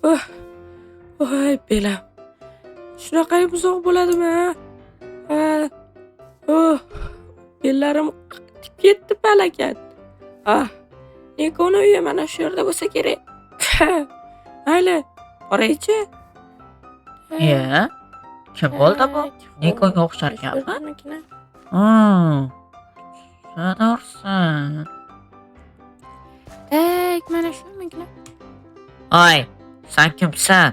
Oh, voy belam. Shunaqayam uzoq bo'ladimi, a? Ha. Oh, bellarim qatib ketdi palakat. Ah, Nikoni uyi mana shu yerda bo'lsa kerak. Mayli, boraychi. Iya, kim bo'ldi bu? Nikoga o'xshar ekanmi? Hmm. Tushunarsan. Так, mana shumikin. Oy, san kimsan?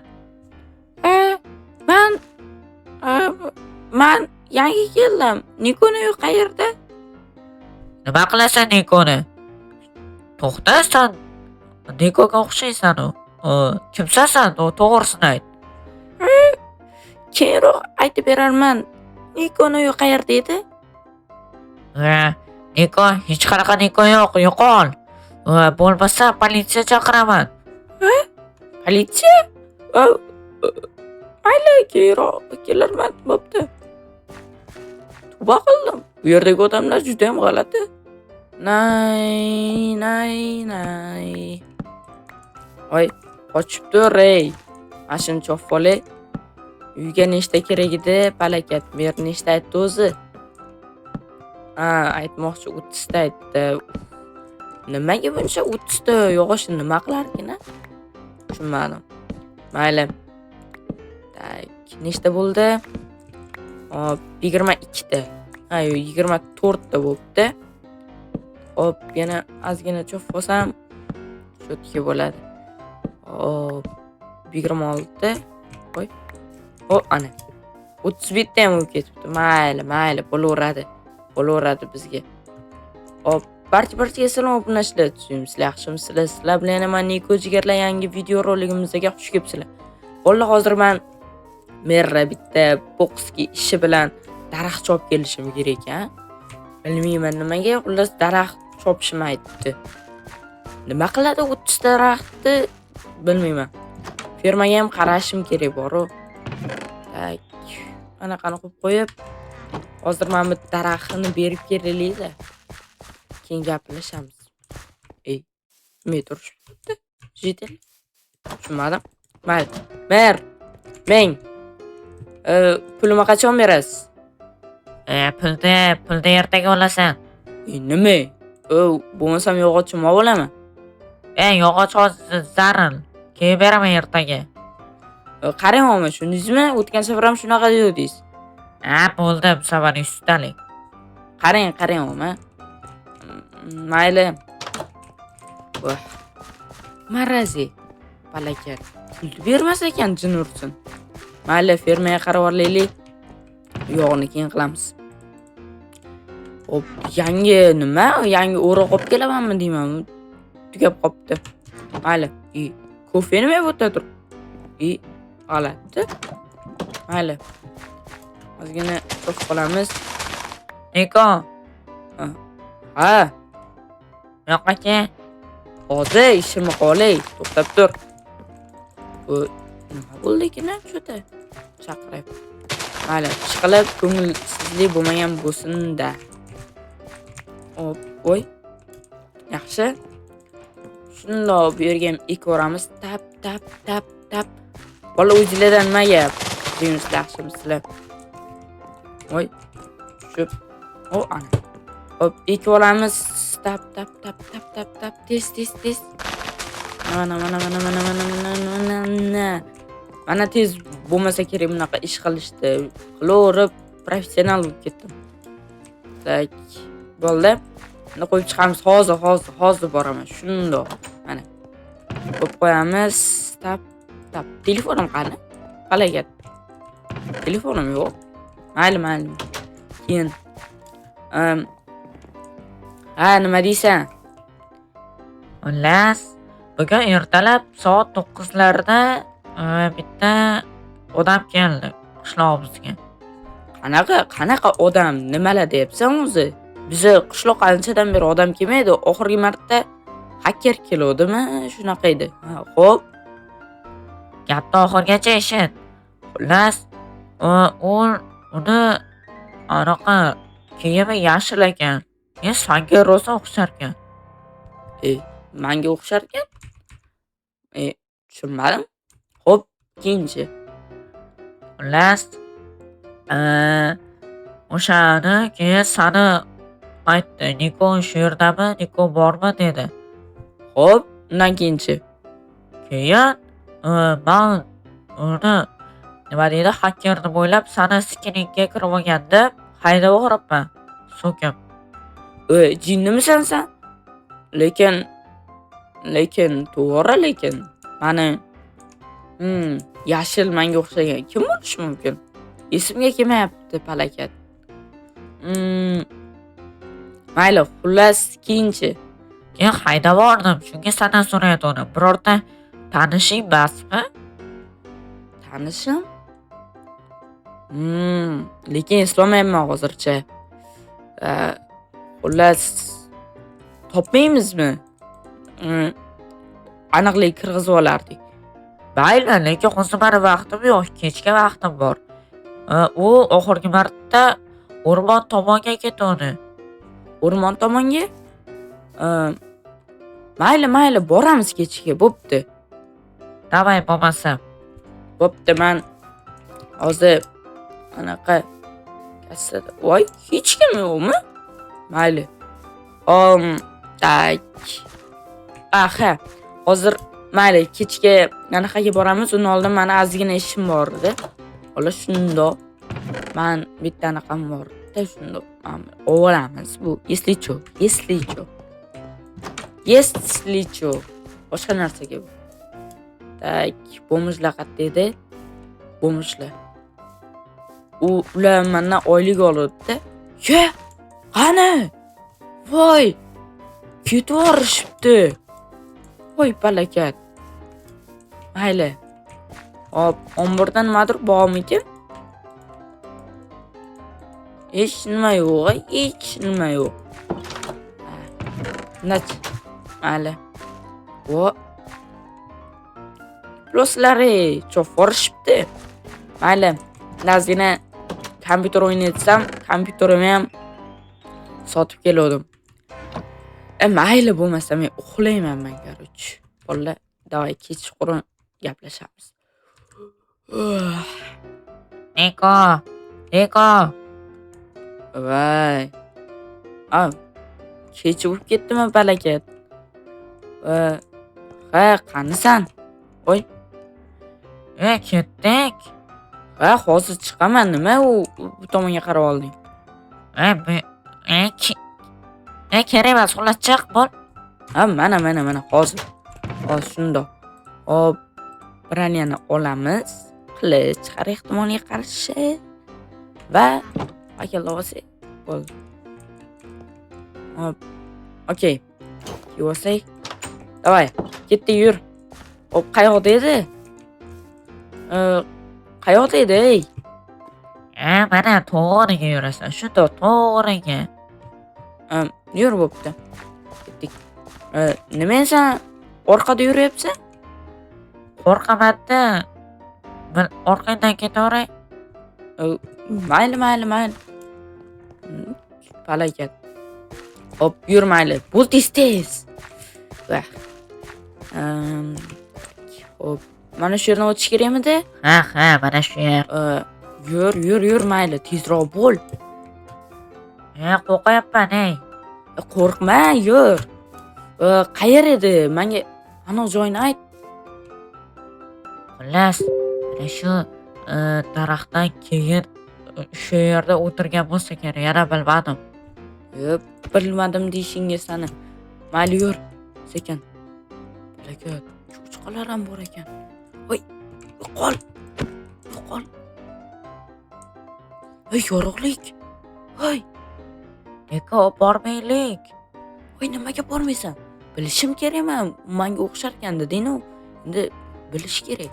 Ha, man yangi keldim. Nikoni uyi qayerda? Nima qilasan Nikoni? To'xta, san Nikoga o'xshaysan u. Kimsan san? To'g'risini ayt. Keyinroq aytib berarman. Nikoni uyi qayerda edi? Ha, Niko, hech qanaqa Niko yo'q, yo'qol. Bo'lmasa politsiya chaqiraman. Politsiya? Mayli, keyinroq kelarman, bo'pti. Tavba qildim. Bu yerdagi odamlar judayam g'alati. Nay, nay, nay. Voy, qochib tur, ey. Mana shuni chopib olay. Uyga nechta kerak edi? Palakat. Bu yer nechta aytdi o'zi? Ha, aytmoqchi 30 ta aytdi. Nimaga buncha 30 ta yog'ochni nima qilarkin, a? Tushunmadim. Mayli. Так, nechta bo'ldi? Hop, 22 ta. Ha, yo'q, 24 ta bo'pti. Hop, yana ozgina chopib olsam, чётко bo'ladi. Hop, 26. Voy. O, ana. 31 ta ham bo'lib ketibdi. Mayli, mayli, bo'laveradi. Bo'laveradi bizga. Hop, barcha barchaga salom, obunachilar. Tuzukmisizlar, yaxshimisizlar? Sizlar bilan yana man Niko jigarlar, yangi video roligimizga xush kelibsizlar. Bo'ldi, hozir man merra bitta po'qiski ishi bilan daraxt chopib kelishim kerak ekan. Bilmayman nimaga, xullas, daraxt chopishimni aytdi. Nima qiladi 30 daraxtni, bilmayman. Fermaga ham qarashim kerak boru. Так, anaqani qo'yib qo'yib, hozir mana bu daraxtini berib kelaylik-da. Keyin gaplashamiz. Ey, nima turishibdi? Житель. Tushunmadim. Mayli. Mer, meng. Pulimni qachon berasiz? Pulni ertaga olasan. E, nima? Bo'lmasam yog'ochimni olib olaman. Yog'och hozir zaril. Keyin beraman ertaga. Qarang, omma, tushundingizmi? O'tgan safar ham shunaqa dedingiz. Ha, bo'ldi, bu safar 100 talik. Qarang, qarang, omma. Mayli. Voh. Marazi. Palakat. Pulni bermas ekan, jin ursin. Mayli, fermaga qarab olaylik. U yog'ini keyin qilamiz. Hop, yangi nima? Yangi o'roq olib kelamanmi deyman. Tugab qolibdi. Mayli. I, kofe nima bu yerda turib? I, g'alati. Mayli. Ozgina chopib qolamiz. Niko, Ha, bu yoqqa kel. Hozir ishimni qolay, to'xtab tur. Bu nima bo'ldi ekan shu-da? Chaqiryapti. Mayli, ishqilib ko'ngilsizlik bo'lmagan bo'lsin-da. Hop, voy. Yaxshi. Shundoq bu yerga ham ekaveramiz. Tap, tap, tap, tap. Bola, o'zinglardan nima gap? Deymizlar, yaxshimisizlar? Voy. Tushib. O, ana. Hop, ekib olamiz. Tap, tap, tap, tap, tap, tap. Tez, tez, tez. Mana, mana, mana, mana, mana, mana, mana, mana. Mana, tez bo'lmasa kerak bunaqa ish qilishdi. Qilaverib professional bo'lib ketdim. Так, bo'ldi. Endi qo'yib chiqamiz. Hozir, hozir, hozir boraman. Shundoq. Mana. Qo'yib qo'yamiz. Tap, tap. Telefonim qani? Palakat. Telefonim yo'q. Mayli, mayli. Keyin. Ha, nima deysan? Xullas, bugun ertalab soat 9 larda bitta odam keldi qishlog'imizga. Qanaqa, qanaqa odam? Nimalar deyapsan o'zi? Biza qishloqqa anchadan beri odam kelmaydi. Oxirgi marta xaker keluvdimi? Shunaqa edi. Ha, xo'p. Gapni oxirigacha eshit. Xullas, u uni anaqa kiyimi yashil ekan. Sanga rosa o'xsharkan. E, manga o'xsharkan? E, tushunmadim. Keyinchi? Xullas, o'shani keyin sani aytdi. "Niko shu yerdami, Niko bormi?" dedi. Xo'p, undan keyinchi? Keyin man uni, nima deydi, xaker deb o'ylab, sani skiningga kirib olganda haydab yuboribman. So'kib. Ey, jinnimisan san? Lekin to'g'ri, lekin mani yashil manga o'xshagan kim bo'lishi mumkin? Esimga kelmayapti, palakat. Mayli, xullas, keyinchi? Keyin haydab yubordim. Shunga sandan so'rayotgandim. Birorta tanishing emasmi? Tanishim? Lekin eslolmayapman hozircha. Xullas, topmaymizmi? Aniqlik kirgizib olardik. Mayli, lekin hozir mani vaqtim yo'q. Kechga vaqtim bor. U oxirgi marta o'rmon tomonga ketuvdi. O'rmon tomonga? Mayli, mayli, boramiz kechga, bo'pti. Давай bo'lmasa. Bo'pti, man hozir anaqa kassada. Voy, hech kim yo'qmi? Mayli. Так. Aha, hozir, mayli, kechga anaqaga boramiz. Undan oldin mani ozgina ishim bor edi. Xolos, shundoq man bitta anaqam bor edi, shundoq olamiz bu. Если чё, если чё. Если чё. Boshqa narsaga bu. Так, бомж lar qayerda edi? Бомж lar. Ular mendan oylik oladi-da. Ye! Qani? Voy! Ketib yuborishibdi. Voy, palakat. Mayli. Hop, omborda nimadir bormikin? Hech nima yo'q, hech nima yo'q. Nach. Mayli. Vo. Ifloslari chopib yuborishibdi. Mayli. Ozgina kompyuter o'ynatsam, kompyuterimni ham sotib keluvdim. E, mayli, bo'lmasa men uxlayman man, короче. Bolalar, давай kechqurun gaplashamiz. Niko, Niko. Voy. A, kech bo'lib ketdimi, palakat? Va ha, qanisan? Voy. E, ketdik. Ha, hozir chiqaman. Nima u bu tomonga qarab olding? E, bu, e, kerak emas, xullas, chiq, bo'l. Ha, mana, mana, mana hozir. Hozir shundoq. Hop, броня ni olamiz. Qilich har ehtimolga qarshi va факел olsak bo'ldi. Hop. Okey. Kiyib olsak. Давай, ketdik, yur. Hop, qayoqda edi? Qayoqda edi, ey? E, mana to'g'riga yurasan, shundoq to'g'riga. Yur, bo'pti. Ketdik. Nima, sen orqada yuryapsan? Qo'rqaman-da. Bir orqangdan ketaveray. Mayli, mayli, mayli. Palakat. Hop, yur, mayli. Bo'l, tez tez. Vah. Hop, mana shu yerdan o'tish kerakmidi? Ha, mana shu yer. Yur, yur, yur, mayli, tezroq bo'l. E, qo'rqyapman, ey. E, qo'rqma, yur. Qayer edi? Menga aniq joyini ayt. Xullas, mana shu daraxtdan keyin shu yerda o'tirgan bo'lsa kerak, yana bilmadim. E, bilmadim deyishingga sani. Mayli, yur, sekin. Palakat, cho'chqalar ham bor ekan. Voy, yo'qol. Yo'qol. Ey, yorug'lik. Voy, Niko, bormaylik. Voy, nimaga bormaysan? Bilishim kerakman. Manga o'xsharkan deding-u. Endi bilish kerak.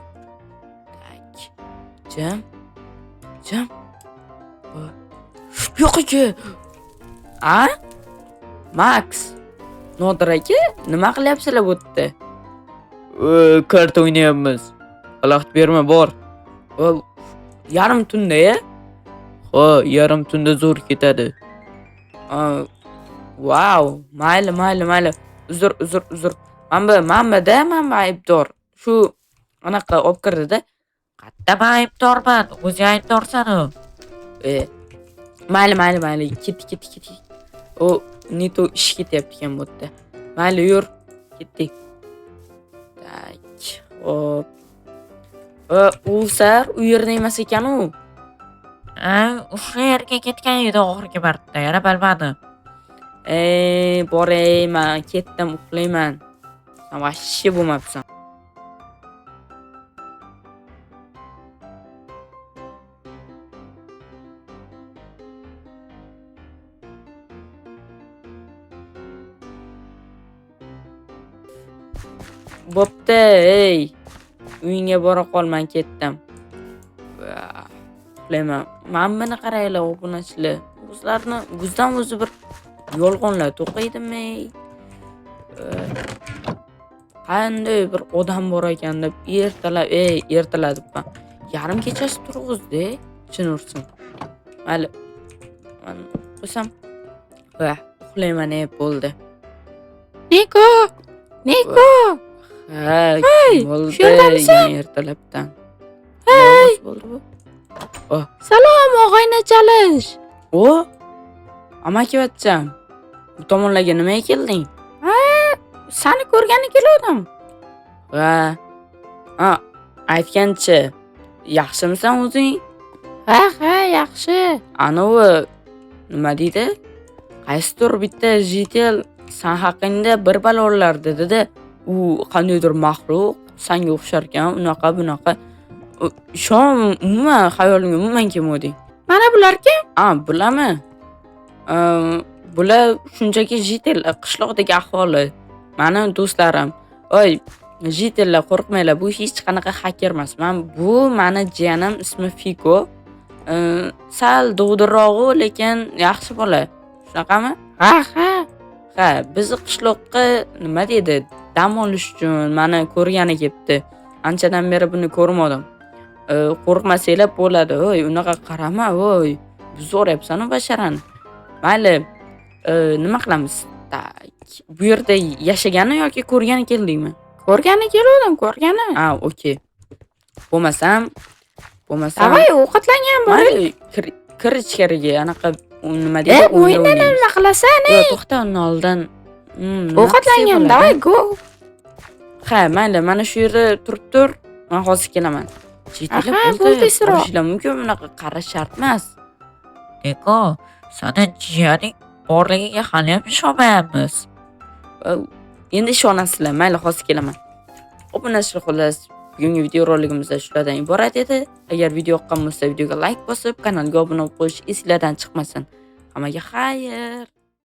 Так. Jim. Jim. Voy. Yo'q aka. A? Max. Nodir aka, nima qilyapsizlar bu yerda? Karta o'ynayapmiz. Xalaqit berma, bor. Yarim tunda-ya? Ha, yarim tunda zo'r ketadi. Vau, mayli, mayli, mayli. Uzr, uzr, uzr. Manba, manba-da, manba aybdor. Shu anaqa olib kirdida. Qayerda men aybdorman? O'zing aybdorsan-u. Mayli, mayli, mayli, ketdik, ketdik, ketdik. O, не то ish ketyapti ekan bu yerda. Mayli, yur, ketdik. Так, xo'p. O'sar u yerda emas ekan u. Ha, o'sha yerga ketgan edi oxirgi marta, yana bilmadim. Ey, boray, man ketdim, uxlayman. San вообще bo'lmabsan. Bo'pti, ey. Uyingga bora qol, man ketdim. Uxlayman. Mana buni qaranglar, obunachilar. O'zlarini o'zidan o'zi bir yolg'onlar to'qiydimi? Qanday bir odam bor ekan deb ertalab, ey, ertalab debman. Yarim kechasi turg'izdi, chin ursin. Mayli. Man qo'ysam, va uxlayman, ey, bo'ldi. Niko! Niko! Ha, kim bo'ldi? Shu yerdamisan? Yana ertalabdan. Hey! Bo'ldi bu. Salom, og'ayni chalish. O, amakivachcham. Bu tomonlarga nimaga kelding? Ha, sani ko'rgani keluvdim. Va ha, aytgancha, yaxshimisan o'zing? Ha, ha, yaxshi. Anavi nima deydi? Qaysidir bitta jitel san haqingda bir balolar dedi-da. U qandaydir maxluq sanga o'xshar ekan, unaqa bunaqa. Ishon, umuman xayolimga umuman kelmadi. Mana bular kim? A, bularmi? Bular shunchaki jitel, qishloqdagi aholi. Mani do'stlarim. Oy, jitellar, qo'rqmanglar, bu hech qanaqa xaker emas. Man bu mani jiyanim, ismi Fiko. Sal dovdirog'u, lekin yaxshi bola. Shunaqami? Ha, ha. Ha, bizni qishloqqa nima deydi? Dam olish uchun mani ko'rgani kelibdi. Anchadan beri buni ko'rmadim. Qo'rqmasanglar bo'ladi. Voy, unaqa qarama, voy. Buzoryapsan-u basharani. Mayli, nima qilamiz? Tak, bu yerda yashagani yoki ko'rgani keldingmi? Ko'rgani keluvdim, ko'rgani. Ha, okey. Bo'lmasam, bo'lmasam. Davay, ovqatlangan boraylik. Mayli, kir ichkariga, anaqa u nima deydi? O'yinda O'yinda o'ynaymiz. nima qilasan? Yo'q, to'xta, undan oldin. Nima Ovqatlangan, qilsak bo'ladi? davay, go. Ha, mayli, mana shu yerda turib tur. Men hozir kelaman. Chetga Aha, bo'ldi. bo'ldi, Isro. Borishinglar mumkin, bunaqa qarash shart emas. Niko, sani jiyaning borligiga haliyam ishonmayapmiz. Endi ishonasizlar, mayli, hozir kelaman. Obunachilar, xullas, bugungi videoroligimiz shulardan iborat edi. Agar video yoqqan bo'lsa, videoga like bosib, kanalga obuna bo'lib qo'yish esinglardan chiqmasin. Hammaga xayr.